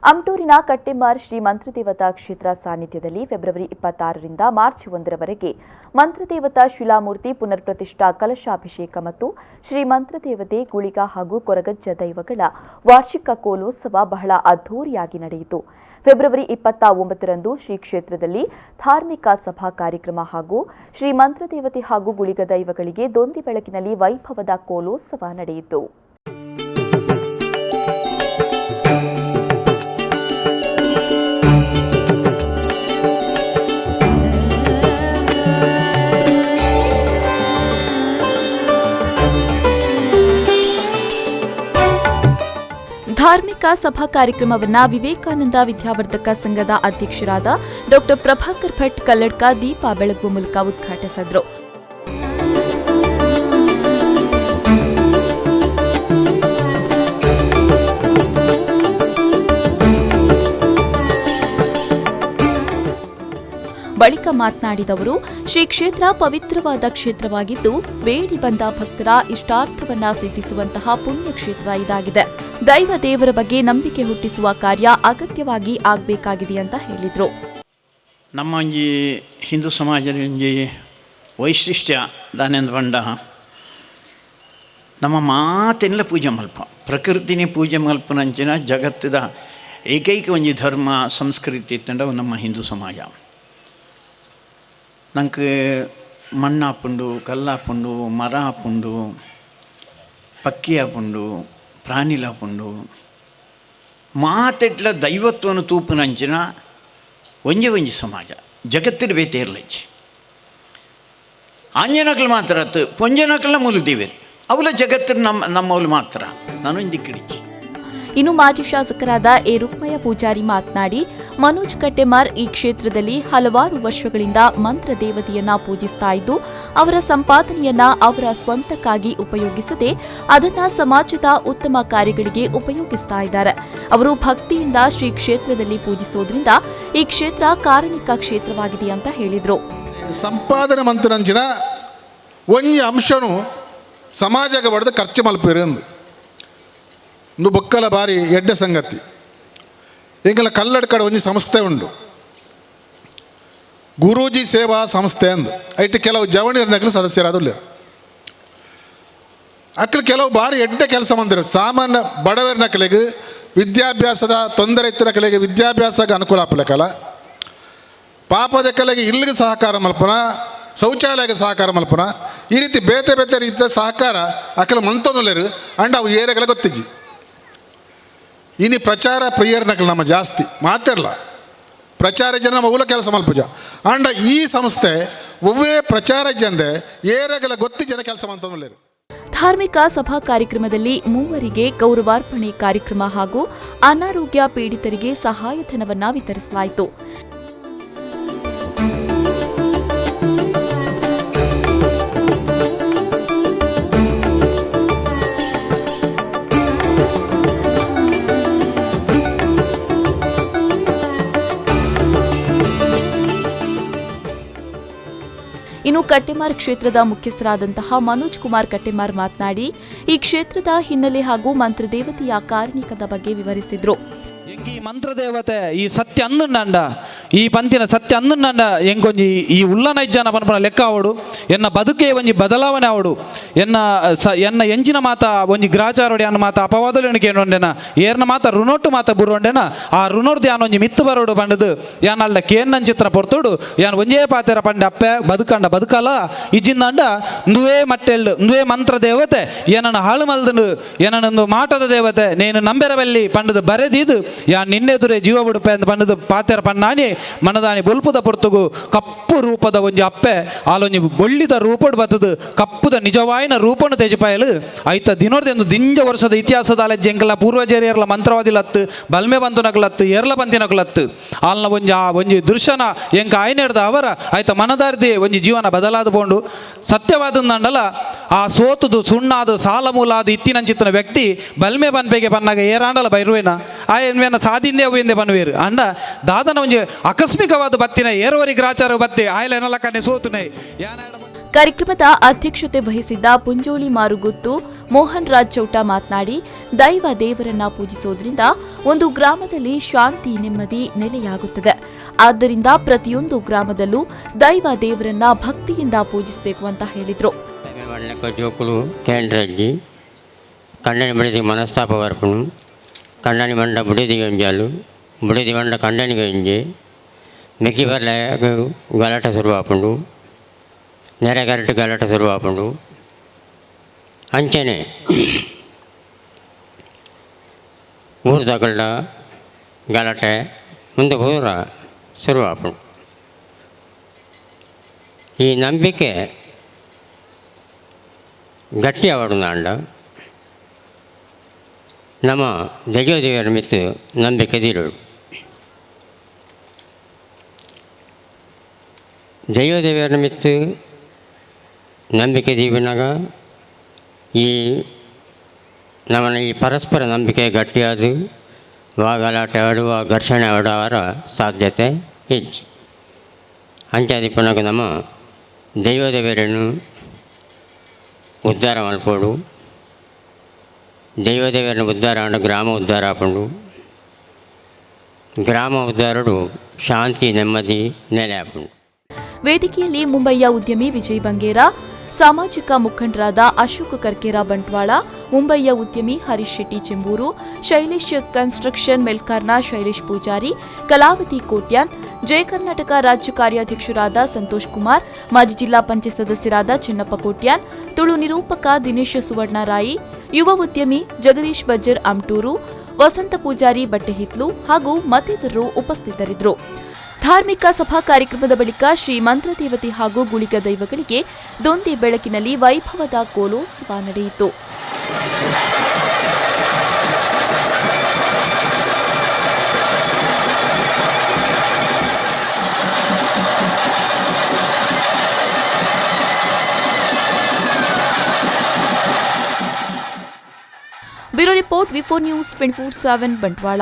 ಅಮ್ಟೂರಿನ ಕಟ್ಟೆಮಾರ್ ಶ್ರೀ ಮಂತ್ರದೇವತಾ ಕ್ಷೇತ್ರ ಸಾನ್ನಿಧ್ಯದಲ್ಲಿ ಫೆಬ್ರವರಿ 26ರಿಂದ ಮಾರ್ಚ್ 1ರವರೆಗೆ ಮಂತ್ರದೇವತಾ ಶಿಲಾಮೂರ್ತಿ ಪುನರ್ ಪ್ರತಿಷ್ಠಾ ಕಲಶಾಭಿಷೇಕ ಮತ್ತು ಶ್ರೀ ಮಂತ್ರದೇವತೆ ಗುಳಿಗ ಹಾಗೂ ಕೊರಗಜ್ಜ ದೈವಗಳ ವಾರ್ಷಿಕ ಕೋಲೋತ್ಸವ ಬಹಳ ಅದ್ಧೂರಿಯಾಗಿ ನಡೆಯಿತು. ಫೆಬ್ರವರಿ 29ರಂದು ಶ್ರೀ ಕ್ಷೇತ್ರದಲ್ಲಿ ಧಾರ್ಮಿಕ ಸಭಾ ಕಾರ್ಯಕ್ರಮ ಹಾಗೂ ಶ್ರೀ ಮಂತ್ರದೇವತೆ ಹಾಗೂ ಗುಳಿಗ ದೈವಗಳಿಗೆ ದೊಂದಿ ಬೆಳಕಿನಲ್ಲಿ ವೈಭವದ ಕೋಲೋತ್ಸವ ನಡೆಯಿತು. ಧಾರ್ಮಿಕ ಸಭಾ ಕಾರ್ಯಕ್ರಮವನ್ನು ವಿವೇಕಾನಂದ ವಿದ್ಯಾವರ್ಧಕ ಸಂಘದ ಅಧ್ಯಕ್ಷರಾದ ಡಾ ಪ್ರಭಾಕರ್ ಭಟ್ ಕಲ್ಲಡ್ಕ ದೀಪ ಬೆಳಗುವ ಮೂಲಕ ಉದ್ಘಾಟಿಸಿದರು. ಬಳಿಕ ಮಾತನಾಡಿದ ಅವರು, ಶ್ರೀ ಕ್ಷೇತ್ರ ಪವಿತ್ರವಾದ ಕ್ಷೇತ್ರವಾಗಿದ್ದು ಬೇಡಿ ಬಂದ ಭಕ್ತರ ಇಷ್ಟಾರ್ಥವನ್ನ ಸಿದ್ಧಿಸುವಂತಹ ಪುಣ್ಯಕ್ಷೇತ್ರ ಇದಾಗಿದೆ. ದೈವ ದೇವರ ಬಗ್ಗೆ ನಂಬಿಕೆ ಹುಟ್ಟಿಸುವ ಕಾರ್ಯ ಅಗತ್ಯವಾಗಿ ಆಗಬೇಕಾಗಿದೆ ಅಂತ ಹೇಳಿದರು. ನಮ್ಮ ಒಂಜಿ ಹಿಂದೂ ಸಮಾಜದ ಒಂಜಿ ವೈಶಿಷ್ಟ್ಯ ದಾನೆಂದು ಪಂಡ ನಮ್ಮ ಮಾತೆಲ್ಲ ಪೂಜೆ ಮಲ್ಪ, ಪ್ರಕೃತಿನೇ ಪೂಜೆ ಮಲ್ಪನಂಚಿನ ಜಗತ್ತದ ಏಕೈಕ ಒಂಜಿ ಧರ್ಮ ಸಂಸ್ಕೃತಿ ಇತ್ತಂಡ ನಮ್ಮ ಹಿಂದೂ ಸಮಾಜ. ನಂಗೆ ಮಣ್ಣಾಪುಂಡು, ಕಲ್ಲಾಪುಂಡು, ಮರ ಆಪುಂಡು, ಪಕ್ಕಿ ಆಪುಂಡು, ಪ್ರಾಣಿಲಾಪುಂಡು, ಮಾತೆಟ್ಲ ದೈವತ್ವನು ತೂಪುನಂಚಿನ ಒಂಜಿ ಒಂಜಿ ಸಮಾಜ ಜಗತ್ತಿನ ಬೇತೆ ಇರ್ಲಜ್ಜಿ. ಆಂಜನಕ್ಲು ಮಾತ್ರ ಅತ್ತು ಪೊಂಜನಕ್ಲ ಮೂಲ ದೇವೇರು ಅವಲ ಜಗತ್ತಿನ ನಮ್ಮವಳು ಮಾತ್ರ ನಾನು ಇಂದಿಕ್ಕಿಡಿಚಿ. ಇನ್ನು ಮಾಜಿ ಶಾಸಕರಾದ ಎ ರುಕ್ಮಯ್ಯ ಪೂಜಾರಿ ಮಾತನಾಡಿ, ಮನೋಜ್ ಕಟ್ಟೆಮಾರ್ ಈ ಕ್ಷೇತ್ರದಲ್ಲಿ ಹಲವಾರು ವರ್ಷಗಳಿಂದ ಮಂತ್ರದೇವತೆಯನ್ನ ಪೂಜಿಸ್ತಾ ಇದ್ದು, ಅವರ ಸಂಪಾದನೆಯನ್ನ ಅವರ ಸ್ವಂತಕ್ಕಾಗಿ ಉಪಯೋಗಿಸದೆ ಅದನ್ನ ಸಮಾಜದ ಉತ್ತಮ ಕಾರ್ಯಗಳಿಗೆ ಉಪಯೋಗಿಸ್ತಾ ಇದ್ದಾರೆ. ಅವರು ಭಕ್ತಿಯಿಂದ ಶ್ರೀ ಕ್ಷೇತ್ರದಲ್ಲಿ ಪೂಜಿಸೋದ್ರಿಂದ ಈ ಕ್ಷೇತ್ರ ಕಾರಣಿಕ ಕ್ಷೇತ್ರವಾಗಿದೆ ಅಂತ ಹೇಳಿದರು. ಸಂಪಾದನೆ ಮಂತ್ರನಂಚಿನ ಒಂಜಿ ಅಂಶನು ಸಮಾಜಕ್ಕೆ ಬಡ್ದು ಖರ್ಚು ಮಲ್ಪೇರು ಅಂದು ಇಂದು ಬೊಕ್ಕಲ ಬಾರಿ ಎಡ್ಡೆ ಸಂಗತಿ. ಎಂಕಲ ಕಲ್ಲಡ್ಕಡೆ ಒಂಜಿ ಸಂಸ್ಥೆ ಉಂಡು, ಗುರೂಜಿ ಸೇವಾ ಸಂಸ್ಥೆ ಅಂದು. ಐಟ್ ಕೆಲವು ಜವಣಿಯರ್ನಕಲು ಸದಸ್ಯರಾದುಲ್ಲೇರು. ಅಕ್ಕಲು ಕೆಲವು ಬಾರಿ ಎಡ್ಡೆ ಕೆಲಸ ಮಂದಿರು. ಸಾಮಾನ್ಯ ಬಡವರ್ನಕಲಿಗೆ ವಿದ್ಯಾಭ್ಯಾಸದ ತೊಂದರೆ ಇತ್ತಿನಕಲಿಗೆ ವಿದ್ಯಾಭ್ಯಾಸಕ್ಕೆ ಅನುಕೂಲ ಆಪಲಕಲ, ಪಾಪದ ಕಲೆಗೆ ಇಲ್ಲಿಗೆ ಸಹಕಾರ ಮಲ್ಪನ, ಶೌಚಾಲಯಕ್ಕೆ ಸಹಕಾರ ಮಲ್ಪನ, ಈ ರೀತಿ ಬೇತೆ ಬೇತೆ ರೀತಿಯ ಸಹಕಾರ ಅಕಲ ಮಂತೊಂದುಲ್ಲೇರು. ಅಂಡ್ ಅವು ಏರಿಯಾಗಳ ಗೊತ್ತಿಜ್ಜಿ. ಇನಿ ಪ್ರಚಾರ ಪ್ರಿಯರ್ನಕಲು ನಮ್ಮ ಜಾಸ್ತಿ ಮಾತಿರಲ್ಲ, ಪ್ರಚಾರ ಜನ ನಮ್ಮ ಊಲ ಕೆಲಸ ಮಲ್ಪುಜ. ಅಂಡ ಈ ಸಂಸ್ಥೆ ಒವ್ವೇ ಪ್ರಚಾರ ಜಂದೆ ಏರಿಯಾಗಳ ಗೊತ್ತಿ ಜನ ಕೆಲಸ ಮಂತೊಂದುಲ್ಲೇರು. ಧಾರ್ಮಿಕ ಸಭಾ ಕಾರ್ಯಕ್ರಮದಲ್ಲಿ ಮೂವರಿಗೆ ಗೌರವಾರ್ಪಣೆ ಕಾರ್ಯಕ್ರಮ ಹಾಗೂ ಅನಾರೋಗ್ಯ ಪೀಡಿತರಿಗೆ ಸಹಾಯಧನವನ್ನ ವಿತರಿಸಲಾಯಿತು. ಇನ್ನು ಕಟ್ಟೆಮಾರ್ ಕ್ಷೇತ್ರದ ಮುಖ್ಯಸ್ಥರಾದಂತಹ ಮನೋಜ್ ಕುಮಾರ್ ಕಟ್ಟೆಮಾರ್ ಮಾತನಾಡಿ, ಈ ಕ್ಷೇತ್ರದ ಹಿನ್ನೆಲೆ ಹಾಗೂ ಮಂತ್ರದೇವತೆಯ ಕಾರಣಿಕದ ಬಗ್ಗೆ ವಿವರಿಸಿದರು. ಎಂಕಿ ಮಂತ್ರದೇವತೆ ಈ ಸತ್ಯ ಅಂದುಂಡಂಡ, ಈ ಪಂತಿನ ಸತ್ಯ ಅಂದುಂಡಂಡ ಎಂಕೊಂಜಿ ಈ ಉಲ್ಲನ ಇಜ್ಜನ ಪನ್ಪನ ಲೆಕ್ಕ ಆವಡು, ಎನ್ನ ಬದುಕೆ ಒಂಜಿ ಬದಲಾವಣೆ ಆವಡು, ಎನ್ನ ಸ ಎನ್ನ ಎಂಚಿನ ಮಾತ ಒಂಜಿ ಗ್ರಾಚಾರೋಡಿ ಅನ್ನ ಮಾತ ಅಪವಾದಲು ಎಣಿಕೆ ಒಂಡೆನ ಏರ್ನ ಮಾತ ಋಣೊಟ್ಟು ಮಾತ ಬುರುವಂಡೆನ ಆ ಋಣೊರ್ದು ಯಾನ್ ಒಂಜಿ ಮಿತ್ತು ಬರೋಡು ಪಂಡದು ಯಾನ್ ಅಲ್ಲ ಕೇನ್ನಂಚಿತ್ರ ಪೊರ್ತೋಡು ಯಾನ್ ಒಂಜೇ ಪಾತೆರ ಪಂಡೆ ಅಪ್ಪೆ ಬದುಕಂಡ ಬದುಕಲ ಇಜ್ಜಿಂದಂಡ ನುವೇ ಮಟ್ಟೆಲ್ಡು ನುವೇ ಮಂತ್ರ ದೇವತೆ ಏನನ್ನ ಹಾಳು ಮಲ್ದನು ಏನನ್ನೊಂದು ಮಾಟದ ದೇವತೆ ನೇನು ನಂಬೆರವಲ್ಲಿ ಪಂಡದು ಬರೆದಿದ್ದು ಯಾನ್ ನಿನ್ನೆದುರೆ ಜೀವ ಬಿಡುಪೆ ಅಂತ ಪಂಡದು ಪಾತೆರ ಪಣ್ಣಾನಿ ಮನದಾನಿ ಬೊಲ್ಪುದ ಪೊರ್ತುಗು ಕಪ್ಪು ರೂಪದ ಒಂಜಿ ಅಪ್ಪೆ ಆಲೊಂಜಿ ಬೊಳ್ಳಿದ ರೂಪಡ್ ಬತ್ತದು ಕಪ್ಪುದ ನಿಜವಾಯಿನ ರೂಪನು ತೇಜಪಾಯಲು ಐತ ದಿನೋರ್ದೆಂದು ದಿಂಜ ವರ್ಷದ ಇತಿಹಾಸದ ಅಲೆ ಜಂಕಲ ಪೂರ್ವಜರಿಯರ್ಲ ಮಂತ್ರವಾದಿಲತ್ತು ಬಲ್ಮೆ ಬಂತು ನಕಲತ್ತು ಏರ್ಲ ಬಂತಿನಕಲತ್ತು ಆಲ್ನ ಒಂಜಿ ಆ ಒಂಜಿ ದೃಶ್ಯನ ಎಂಕ ಆಯ್ನೆಡ್ದ ಅವರ ಐತ ಮನದಾರ್ದಿ ಒಂಜಿ ಜೀವನ ಬದಲಾದ ಪೋಂಡು ಸತ್ಯವಾದಂಡಲ ಆ ಸೋತುದು ಸುಣ್ಣಾದು ಸಾಲ ಮೂಲಾದು ಇತ್ತಿನಂಚಿತ್ತನ ವ್ಯಕ್ತಿ ಬಲ್ಮೆ ಬನ್ಪೆಗೆ ಪನ್ನಾಗ ಏರಾಂಡಲ ಬೈರುವೇನ ಆ ಎನ್ವೇನ ಸಾದಿಂದೆ ಅವು ಪನ್ವೇರು ಅಂಡ ದಾದನ ಒಂಜಿ ಆಕಸ್ಮಿಕವಾದ ಬತ್ತಿನ ಏರುವರಿ ಗ್ರಾಚಾರ ಬತ್ತಿ ಆಯ್ಲ ಎನ್ನಲಕ್ಕನೆ ಸೋತುನೆ. ಕಾರ್ಯಕ್ರಮದ ಅಧ್ಯಕ್ಷತೆ ವಹಿಸಿದ್ದ ಪುಂಜೋಳಿ ಮಾರುಗುತ್ತು ಮೋಹನ್ ರಾಜ್ ಚೌಟ ಮಾತನಾಡಿ, ದೈವ ದೇವರನ್ನ ಪೂಜಿಸೋದ್ರಿಂದ ಒಂದು ಗ್ರಾಮದಲ್ಲಿ ಶಾಂತಿ ನೆಮ್ಮದಿ ನೆಲೆಯಾಗುತ್ತದೆ. ಆದ್ದರಿಂದ ಪ್ರತಿಯೊಂದು ಗ್ರಾಮದಲ್ಲೂ ದೈವ ದೇವರನ್ನ ಭಕ್ತಿಯಿಂದ ಪೂಜಿಸಬೇಕು ಅಂತ ಹೇಳಿದರು. ಕಣ್ಣನಿ ಬಡಿದಿ ಮನಸ್ತಾಪ ಬರ್ಪುನು, ಕಣ್ಣನಿ ಮಂಡ ಬುಡಿದಿ ಗಂಜಾಲು, ಬುಡಿದಿ ಮಂಡ ಕಣ್ಣನಿ ಗಂಜಿ, ಮಿಕ್ಕಿ ಬರ್ಲೆ ಗಲಾಟೆ ಶುರುವಾಪುಂಡು, ನೆರೆ ಗರಟು ಗಲಾಟೆ ಶುರುವಾಪುಂಡು. ಅಂಚನೆ ಊರು ತಗಲ್ಡ ಗಲಾಟೆ ಮುಂದೆ ಊರ ಶುರುವಾಪುಂಡು. ಈ ನಂಬಿಕೆ ಗಟ್ಟಿ ಅವಡು ನಾಂಡ ನಮ್ಮ ದೈವದೇವರ ಮಿತ್ತು ನಂಬಿಕೆ ದೀರೋಡು. ದೈವದೇವರ ಮಿತ್ತು ನಂಬಿಕೆ ದೀವಿನಾಗ ಈ ನಮ್ಮನ ಈ ಪರಸ್ಪರ ನಂಬಿಕೆ ಗಟ್ಟಿಯಾದ ವಾ ಗಲಾಟೆ ಆಡುವ ಘರ್ಷಣೆ ಆಡುವರ ಸಾಧ್ಯತೆ ಹೆಚ್ಚು. ಅಂಚಾದಿಪ್ಪನಾಗ ನಮ್ಮ ದೈವದೇವರನ್ನು ಉದ್ಧಾರ ಮಲ್ಪೋಡು, ದೈವದೇವರನ್ನು ಉದ್ಧಾರ ಆಂಡ ಗ್ರಾಮ ಉದ್ಧಾರ ಆಪುಂಡು, ಗ್ರಾಮ ಉದ್ಧಾರಡು ಶಾಂತಿ ನೆಮ್ಮದಿ ನೆಲೆ ಆಪುಂಡು. ವೇದಿಕೆಯಲ್ಲಿ ಮುಂಬಯಿಯ ಉದ್ಯಮಿ ವಿಜಯ್ ಬಂಗೇರ, ಸಾಮಾಜಿಕ ಮುಖಂಡರಾದ ಅಶೋಕ್ ಕರ್ಕೇರ ಬಂಟ್ವಾಳ, ಮುಂಬಯಿಯ ಉದ್ಯಮಿ ಹರೀಶ್ ಶೆಟ್ಟಿ ಚೆಂಬೂರು, ಶೈಲೇಶ್ ಕನ್ಸ್ಟ್ರಕ್ಷನ್ ಮೆಲ್ಕಾರ್ನ ಶೈಲೇಶ್ ಪೂಜಾರಿ, ಕಲಾವತಿ ಕೋಟ್ಯಾನ್, ಜಯ ಕರ್ನಾಟಕ ರಾಜ್ಯ ಕಾರ್ಯಾಧ್ಯಕ್ಷರಾದ ಸಂತೋಷ್ ಕುಮಾರ್, ಮಾಜಿ ಜಿಲ್ಲಾ ಪಂಚಾಯತ್ ಸದಸ್ಯರಾದ ಚೆನ್ನಪ್ಪ ಕೋಟ್ಯಾನ್, ತುಳು ನಿರೂಪಕ ದಿನೇಶ್ ಸುವರ್ಣ ರಾಯಿ, ಯುವ ಉದ್ಯಮಿ ಜಗದೀಶ್ ಬಜ್ಜರ್ ಅಮ್ಟೂರು, ವಸಂತ ಪೂಜಾರಿ ಬಟ್ಟೆಹಿತ್ಲು ಹಾಗೂ ಮತ್ತಿತರರು ಉಪಸ್ಥಿತರಿದ್ದರು. ಧಾರ್ಮಿಕ ಸಭಾ ಕಾರ್ಯಕ್ರಮದ ಬಳಿಕ ಶ್ರೀ ಮಂತ್ರದೇವತೆ ಹಾಗೂ ಗುಳಿಗ ದೈವಗಳಿಗೆ ದೊಂದಿ ಬೆಳಕಿನಲ್ಲಿ ವೈಭವದ ಕೋಲೋತ್ಸವ ನಡೆಯಿತು. Bureau report, V4 news 24/7, Bantwal.